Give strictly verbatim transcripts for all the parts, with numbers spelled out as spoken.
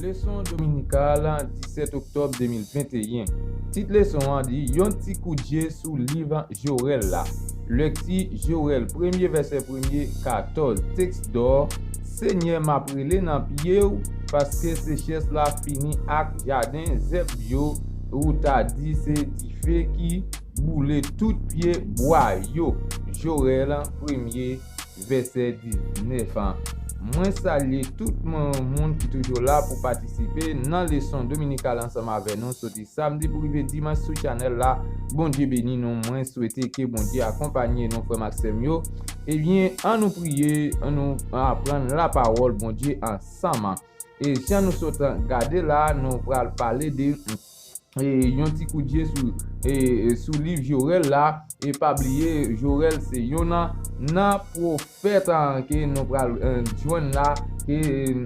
Leson dominikal, disèt oktòb de mil venteyen. Tit leson an di, yon ti kout je sou liv Jowèl la. Lekti Jowèl, premye vèsè premye, katòz. Teks dò, Senyè, m ap rele nan pye w, paske sechès la fini ak jaden zèb yo, ou ta di se dife ki boule tout pye bwa yo. Jowèl, premye vèsè diznèf an. Mwen salye tout moun, moun ki toujou la pou patisipe nan leson dominikal ansanm avè nou, soti samdi pou rive dimanch sou chanèl la. Bondye beni nou. Mwen swete ke Bondye akonpanye nou, frè m ak sè m yo. Ebyen, an nou priye, an nou aprann lapawòl Bondye ansanm. E jan nou sot gade la, nou pral pale de e, yon ti kout je sou, e, e, sou liv Jowèl la. E pa bliye, Jowèl se yonn nan, nan pwofèt, a, ke nou pral, e, jwenn la, ke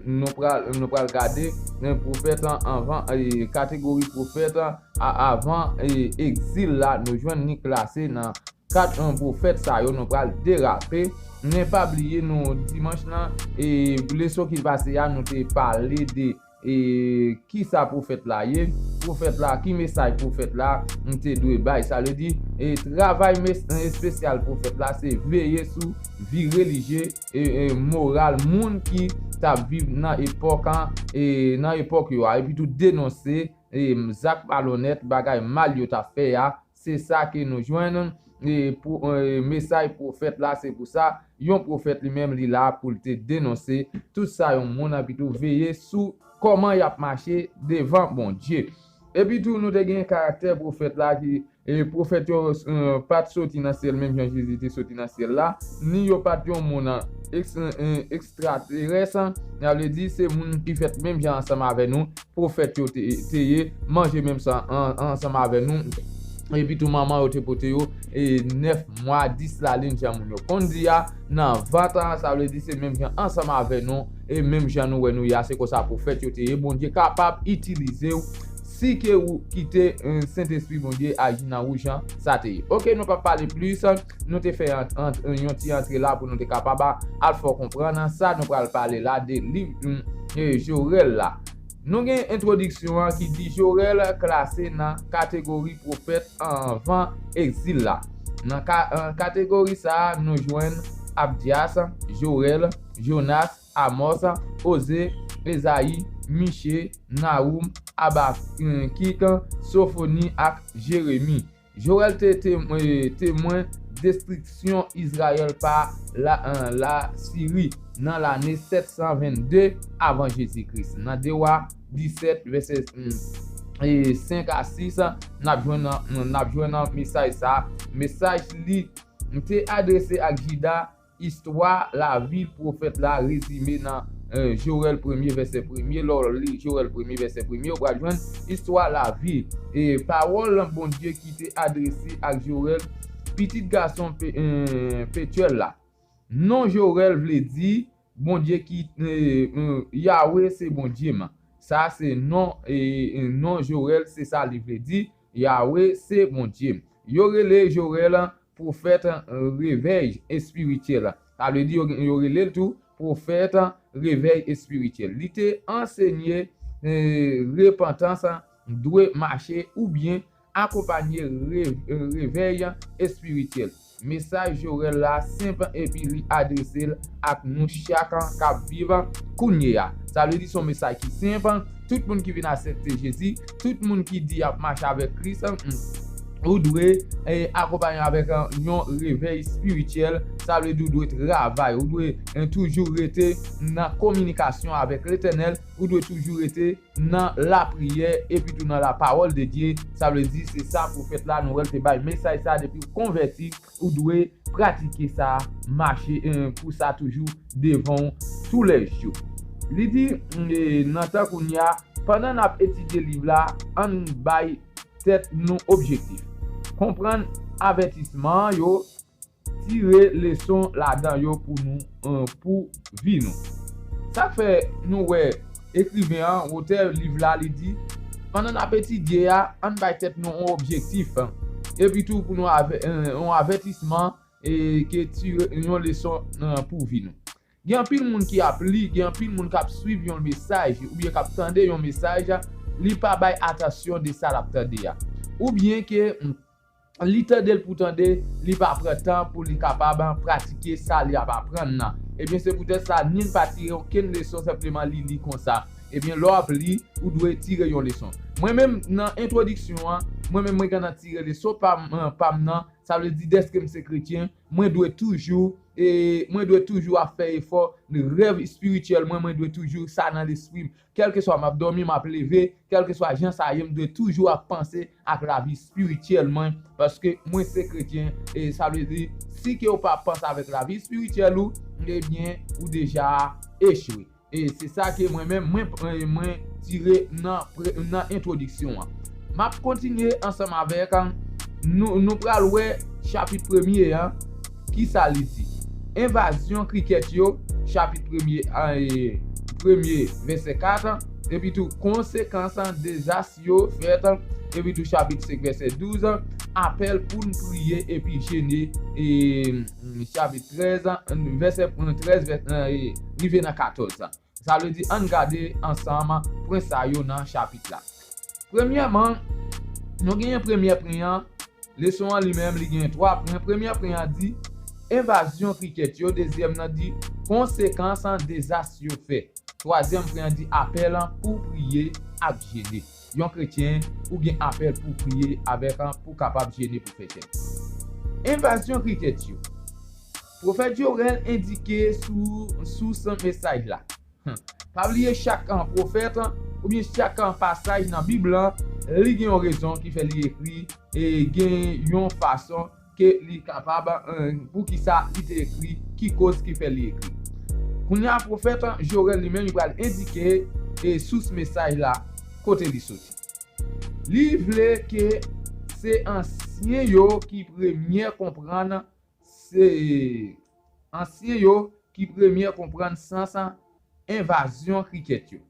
nou pral, nou pral gade, e, pwofèt an anvan, e, kategori pwofèt, a, avan, e, egzil la, nou jwenn li klase nan kat, e, pwofèt sa yo, nou pral derape. Men pa bliye, nou, dimanch lan, e, leson ki pase a, nou te pale de e, kisa pwofèt la ye, pwofèt la, ki mesaj pwofèt la te dwe bay. Sa vle di, e, travay mes-, espesyal pwofèt la se veye sou vi relijye, e, e, moral moun ki t ap viv nan epòk an, e, nan epòk yo a, epi tou denonse, e, zak malonèt, bagay mal yo t ap fè a. Se sa ke nou jwenn, e, pou, e, mesaj pwofèt la, se pou sa, yon pwofèt li menm li la pou l te denonse tout sa yon moun, epi tou veye sou kòman y ap mache devan Bondye. Epi tou, nou te gen karaktè pwofèt la ki, e, pwofèt yo, e, pa t soti nan syèl menm jan Jezi te soti nan syèl la, ni yo pa t yon moun, e, eks-, e, ekstraterès, sa vle di se moun ki fèt menm jan ansanm avè nou, pwofèt yo te, te ye, manje menm jan an, ansanm avè nou. Epi tou manman yo te pote yo, e, nèf mwa, dis lalin jan moun yo konn di a, nan vant an, sa vle di se menm jan ansanm avè nou, e menm jan nou wè nou ye a, se konsa pwofèt yo te ye. Bondye kapab itilize w si ke ou kite, e, Sentespri Bondye aji nan ou jan sa te ye. Oke, nou p ap pale plis, nou te fè ant-, ant-, yon ti antre la pou nou te kapab al fè w konprann sa nou pral pale la de liv, e, Jowèl la. Nou gen entwodiksyon an ki di Jowèl klase nan kategori pwofèt anvan egzil la. Nan ka-, nan kategori sa a, nou jwenn Abdyas, Jowèl, Jonas, Amòs, Oze, Ezayi, Miche, Nawum, Abakik, Sofoni ak Jeremi. Jowèl te, te, e, temwen destriksyon Izrayèl pa la, e, Lasiri nan lane sèt san vennde avan Jezi Kris. Nan De Wa disèt, vèsè, mm, e, senk a sis, n ap jwenn nan, n ap jwenn nan mesaj sa. Mesaj li te adrese ak Jida, istwa lavi pwofèt la rezime nan, e, Jowèl premye vèsè premye. Lè w li Jowèl premye vèsè premye, ou pral jwenn istwa lavi. E pawòl Bondye ki te adrese ak Jowèl, pitit gason Pe-, e, Petyèl la. Non Jowèl vle di Bondye ki, e, e, Yawe se Bondye m. Sa se non, e, e, non Jowèl, se sa li vle di, Yawe se Bondye m. Yo rele Jowèl pwofèt, e, revèy espirityèl. Sa vle di yo, yo rele l tou pwofèt revèy espirityèl. Li te ansenye, e, repantans dwe mache oubyen akonpanye re-, revèy espirityèl. Mesaj Jowèl la senp epi li adrese l ak nou chak k ap viv kounye a. Sa vle di se yon mesaj ki senp. Tout moun ki vin aksepte Jezi, tout moun ki di y ap mache avèk Kris, mm, ou dwe, e, akonpanye avèk, e, yon revèy espirityèl. Sa vle di ou dwe travay, ou dwe, e, toujou rete nan kominikasyon avèk Letènèl, ou dwe toujou rete nan lapriyè epi tou nan lapawòl de Dye. Sa vle di se sa pwofèt la, nou wè l te bay mesaj sa, depi w konvèti, ou dwe pratike sa, mache, e, pou sa toujou devan w toulèjou. Li di, e, nan tan kounye a, pandan n ap etidye liv la, ann bay tèt nou objektif. Konprann avètisman yo, tire leson ladan yo pou nou, e, pou vi nou. Sa k fè nou wè ekriven an, otè liv la, li di, pandan n ap etidye a, ann bay tèt nou yon objektif, epi tou pou nou avè-, e, yon avètisman, e ke tire yon leson, e, pou vi nou. Gen anpil moun ki ap li, gen anpil moun k ap swiv yon mesaj oubyen k ap tande yon mesaj, li pa bay atansyon de sa l ap tande a. Oubyen ke li tande l pou tande, li pa pran tan pou li kapab pratike sa li ap aprann nan. Ebyen, se poutèt sa, ni l pa tire okenn leson, senpleman li li konsa. Ebyen, lè w ap li, ou dwe tire yon leson. Mwen menm, nan entwodiksyon an, mwen menm, mwen gentan tire leson pa m, pa m nan, sa vle di, dèske m se kretyen, mwen dwe toujou, e mwen dwe toujou ap fè efò, rèv espirityèl mwen, mwen dwe toujou sa nan lespri m. Kèlkeswa m ap dòmi, m ap leve, kèlkeswa jan sa ye, m dwe toujou ap panse ak lavi espirityèl mwen, paske mwen se kretyen, e sa vle di, si ke ou pa panse avèk lavi espirityèl ou, ebyen, ou deja echwe. E se sa ke mwen menm, mwen, mwen tire nan, pre- nan entwodiksyon an. M ap kontinye ansanm avèk, nou, nou pral wè chapit premye an, ki sa li di. Envazyon krikèt yo, chapit premye, an, e, premye, vèsè kat, epi tou konsekans dezas yo fèt, epi tou chapit senk, vèsè douz, apèl pou n priye epi jene, e, chapit trèz, vèsè trèz, vè- e, rive nan katòz. Sa vle di, ann gade ansanm pwen sa yo nan chapit la. Premyèman, nou genyen premyè pwen an, leson an li menm, li genyen twa pwen. Premyè pwen an di, envazyon krikèt yo. Dezyèm nan di, konsekans dezas yo fè. Twazyèm pwen an di, apèl pou priye ak jene. Yon kretyen, ou gen apèl pou priye avèk, pou kapab jene pou fè jèn. Envazyon krikèt yo. Pwofèt Jowèl endike sou sous mesaj la. Hmm. Pa bliye chak, an, pwofèt, an, oubyen chak, an, pasaj nan Bib lan, li gen yon rezon ki fè li ekri, e gen yon fason ke li kapab, an, poukisa li te ekri, ki koz ki fè li ekri. Kounye a, pwofèt, an, Jowèl li menm, li pral endike, e, sous mesaj la, kote li soti. Li vle ke se ansyen yo ki premye konprann se ansyen yo ki premye konprann sans envazyon krikèt yo.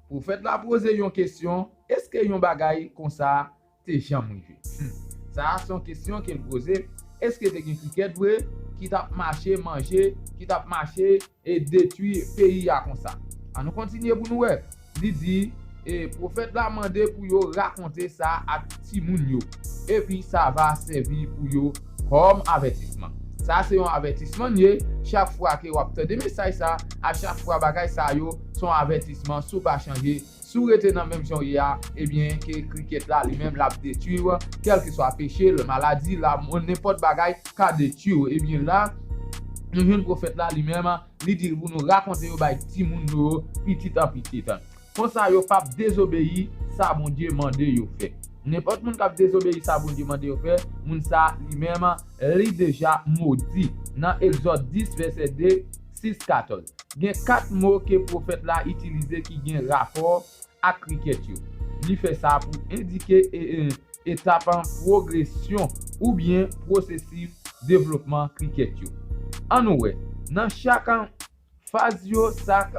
Pwofèt la poze yon kesyon, èske yon bagay konsa te janm rive? Hmm. Sa a se yon kesyon ke l poze. Èske te gen krikèt vre ki t ap mache manje, ki t ap mache e detwi peyi a konsa? Ann nou kontinye pou nou wè. Li di, e, pwofèt la mande pou yo rakonte sa ak timoun yo, epi sa va sèvi pou yo kòm avètisman. Sa se yon avètisman l ye. Chak fwa ke w ap tande mesaj sa, a chak fwa bagay sa yo, se yon avètisman. Si w pa chanje, si w rete nan menm jan w ye a, ebyen, ke krikèt la li menm l ap detwi w, kèlkeswa peche l, maladi, lanmò, nenpòt bagay ka detwi w. Ebyen la, nou jwenn pwofèt la li menm, li di pou nou rakonte yo bay timoun yo pitit an pitit. Konsa yo p ap dezobeyi sa Bondye mande yo fè. Nenpòt moun k ap dezobeyi sa Bondye mande yo fè, moun sa li menm, li deja modi. Nan Egzòd dis, vèsè de, sis, katòz. Gen kat mo ke pwofèt la itilize ki gen rapò ak krikèt yo. Li fè sa pou endike, e, e, etap an pwogresyon oubyen pwosesis devlopman krikèt yo. Ann nou wè, nan chak, an, faz yo, sa k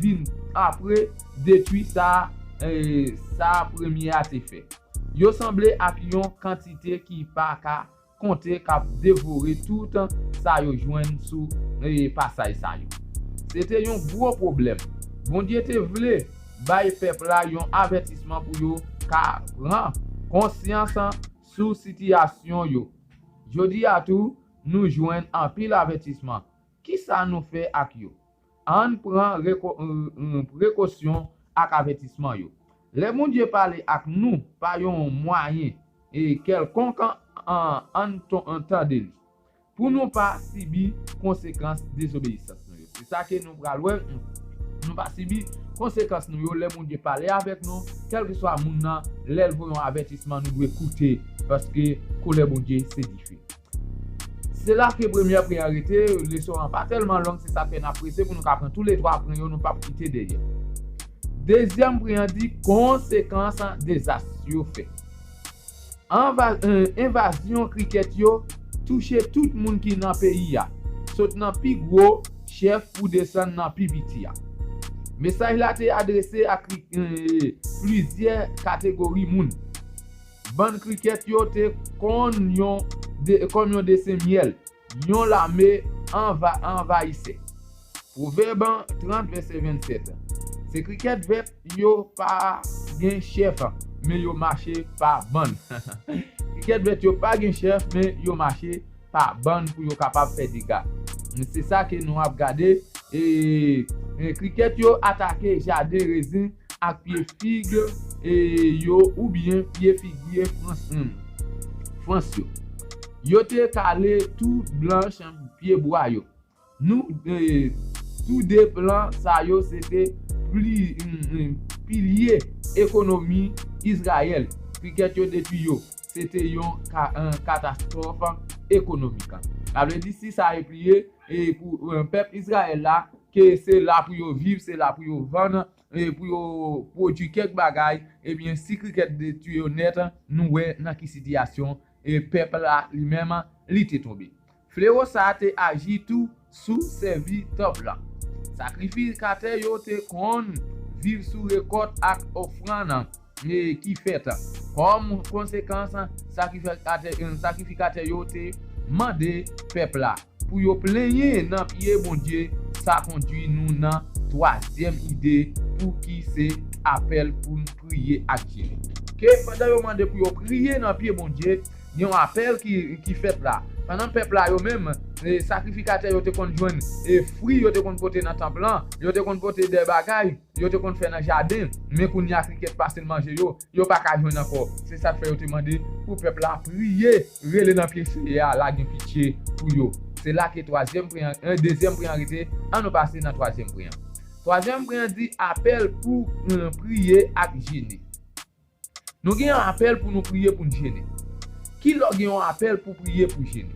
vin apre detwi sa, e, sa premye a te fè. Yo sanble ak yon kantite ki pa ka konte k ap devore tout sa yo jwenn sou, e, pasaj sa yo. Se te yon gwo pwoblèm. Bondye te vle bay pèp la yon avètisman pou yo ka pran konsyans sou sitiyasyon yo. Jodi a tou, nou jwenn anpil avètisman. Kisa nou fè ak yo? Ann pran reko- m, m, prekosyon ak avètisman yo. Lè Bondye pale ak nou pa yon mwayen, e, kèlkonk, an, ann ton- ann tande li, pou nou pa sibi konsekans dezobeyisans nou yo. Se sa ke nou pral wè, m, nou pa sibi konsekans nou yo lè Bondye pale avèk nou, kèlkeswa moun nan, lè l voye yon avètisman, nou dwe koute, paske kolè Bondye se dife. Se la ke premyè pwen an rete, leson an pa tèlman long, se sa k fè n ap prese pou nou ka pran toulètwa pwen yo, nou p ap kite dèyè. Dezyèm pwen an di konsekans dezas yo fè. Anva- eh, envazyon krikèt yo touche tout moun ki nan peyi a, sot nan pi gwo chèf pou desann nan pi piti a. Mesaj la te adrese ak kri- eh, plizyè kategori moun. Bann krikèt yo te konn yon de- kòm yon desen myèl, yon lame anva- anvayisè. Pwovèb trant, vèsè vennsèt. Se krikèt vèt yo pa gen chèf, men yo mache pa bann. Krikèt vèt yo pa gen chèf, men yo mache pa bann pou yo kapab fè dega. Se sa ke nou ap gade. E, e krikèt yo atake jaden rezen ak pye fig e yo oubyen pye figye frans, hmm, frans yo. Yo te kale tou blanch pye bwa yo. Nou, e, tou de plan sa yo se te pli, mm, mm, pilye ekonomi Izrayèl. Krikèt yo detwi yo. Se te yon ka, yon katastwòf ekonomik. Sa vle di, si sa repliye, e pou, e, pèp Izrayèl la, ke se la pou yo viv, se la pou yo vann, e pou yo pwodui kèk bagay, ebyen, si krikèt detwi yo nèt, nou wè nan ki sitiyasyon, e pèp la li menm, li te tonbe. Flewo sa a te aji tou sou sèvi tanp lan. Sakrifikatè yo te konn viv sou rekòt ak ofrann, e, ki fèt. Kòm konsekans, sakrifikatè, sakrifikatè yo te mande pèp la pou yo plenyen nan pye Bondye. Sa kondui nou nan twazyèm ide pou ki se apèl pou n priye ak jene. Ke pandan yo mande pou yo priye nan pye Bondye, gen yon apèl ki, ki fèt la. Pandan pèp la yo menm, e, sakrifikatè yo te konn jwenn, e, fwi yo te konn pote nan tanp lan, yo te konn pote de bagay, yo te konn fè nan jaden, men kounye a krikèt pase l manje yo, yo pa ka jwenn ankò. Se sa k fè yo te mande pou pèp la priye, rele nan pye Seyè a, la gen pitye pou yo. Se la ke twazyèm pre an, e, dezyèm pre an rete, an nou pase nan twazyèm pre an. Twazyèm pre an di apèl pou, e, priye ak jene. Nou gen yon apèl pou nou priye pou n jene. Ki lè w gen yon apèl pou priye pou jene?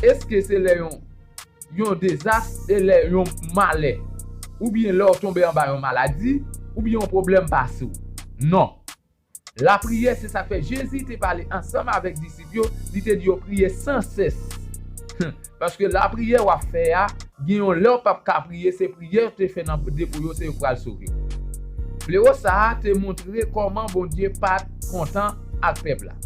Èske se lè yon, yon dezas, e lè yon malè, oubyen lè w tonbe anba yon maladi, oubyen yon pwoblèm pase w? Non. Lapriyè, se sa k fè Jezi te pale ansanm avèk disip yo, li te di yo priye san sès. Paske lapriyè w ap fè a, gen yon lè w p ap ka priye, se priyè w te fè nan depo yo, se yo k pral sove w. Flewo sa a te montre kòman Bondye pa t kontan ak pèp la.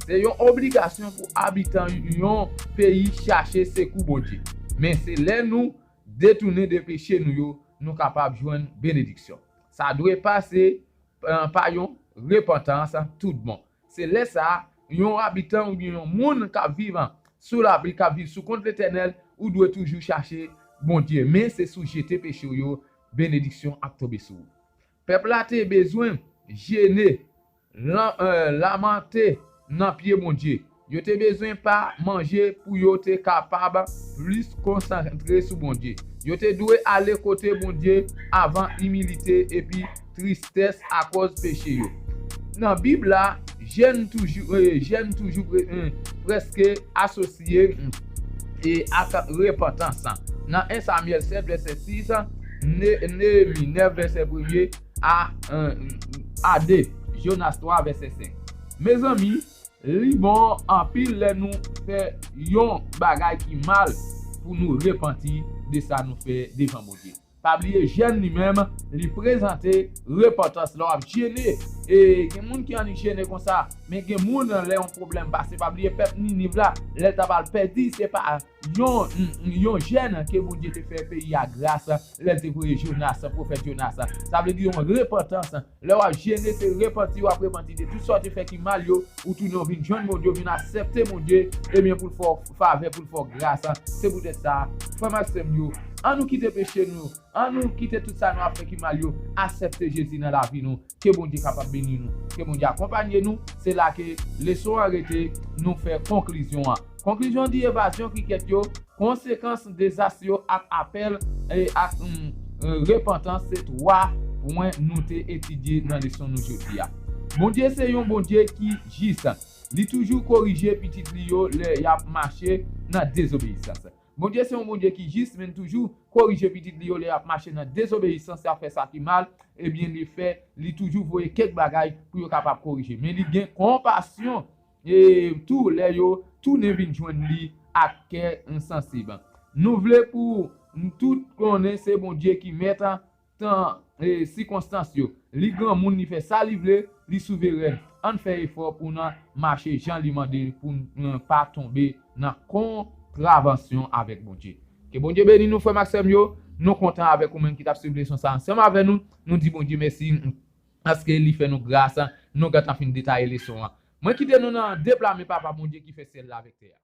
Se yon obligasyon pou abitan yon peyi chache sekou Bondye. Men se lè nou detounen de peche nou yo, nou kapab jwenn benediksyon. Sa dwe pase, e, pa yon repantans tout bon. Se lè sa a, yon abitan oubyen yon moun k ap viv sou labri, k ap viv sou kont Letènèl, ou dwe toujou chache Bondye. Men se sou jete peche w yo, benediksyon ap tonbe sou ou. Pèp la te bezwen jene, lan-, e, lamante nan pye Bondye. Yo te bezwen pa manje pou yo te kapab plis konsantre sou Bondye. Yo te dwe ale kote Bondye avan imilite epi tristès akòz peche yo. Nan Bib la, jèn toujou, e, jèn toujou pre-, e, prèske asosye, e, ak repantans. Nan en Samyèl sèt, vèsè sis, Ne-, Neyemi nèf, vèsè premye a, e, a de, Jonas twa, vèsè senk. Mezanmi, li bon anpil lè nou fè yon bagay ki mal pou nou repanti de sa nou fè devan Bondye. Pa bliye, jèn li menm, li prezante repantans lè w ap jene. E gen moun ki annik jene konsa, men gen moun lè yon pwoblèm pase. Pa bliye, pèp Niniv la, lè l t ap al pèdi, se pa yon, yon jèn ke Bondye te fè peyi a gras lè l te voye Jonas, pwofèt Jonas. Sa vle di yon repantans. Lè w ap jene, se repanti, w ap repanti de tout sa w te fè ki mal yo, ou tounen w vin jwenn Bondye, w vin aksepte Bondye, ebyen pou l fè w favè, pou l fè w gras. Se poutèt sa, frè m ak sè m yo, ann nou kite peche nou, ann nou kite tout sa nou ap fè ki mal yo, aksepte Jezi nan lavi nou, ke Bondye kapab beni nou, ke Bondye akonpanye nou. Se la ke leson an rete, nou fè konklizyon an. Konklizyon di evazyon krikèt yo, konsekans dezas yo ak apèl, e, ak, mm, e, repantans, se twa pwen nou te etidye nan leson nou jodi a. Bondye se yon Bondye ki jis. Li toujou korije pitit li yo lè y ap mache nan dezobeyisans. Bondye se yon Bondye ki jis, men li toujou korije pitit li yo lè y ap mache nan dezobeyisans, y ap fè sa ki mal, ebyen, li fè, li toujou voye kèk bagay pou yo kapab korije. Men li gen konpasyon, e tou lè yo tounen vin jwenn li ak kè sansib. Nou vle pou n tout konnen se Bondye ki mèt tan, e sikonstans yo. Li granmoun, li fè sa li vle, li souverèn. Ann fè efò pou n mache jan li mande pou n pa tonbe nan kontravansyon avèk Bondye. Ke Bondye beni nou, frè m ak sè m yo. Nou kontan avèk ou menm ki t ap swiv leson sa ansanm avè nou. Nou di Bondye mèsi paske li fè nou gras, nou gentan fin detaye leson an. Mwen kite nou nan de pla men Papa Bondye ki fè syèl la avèk tè a.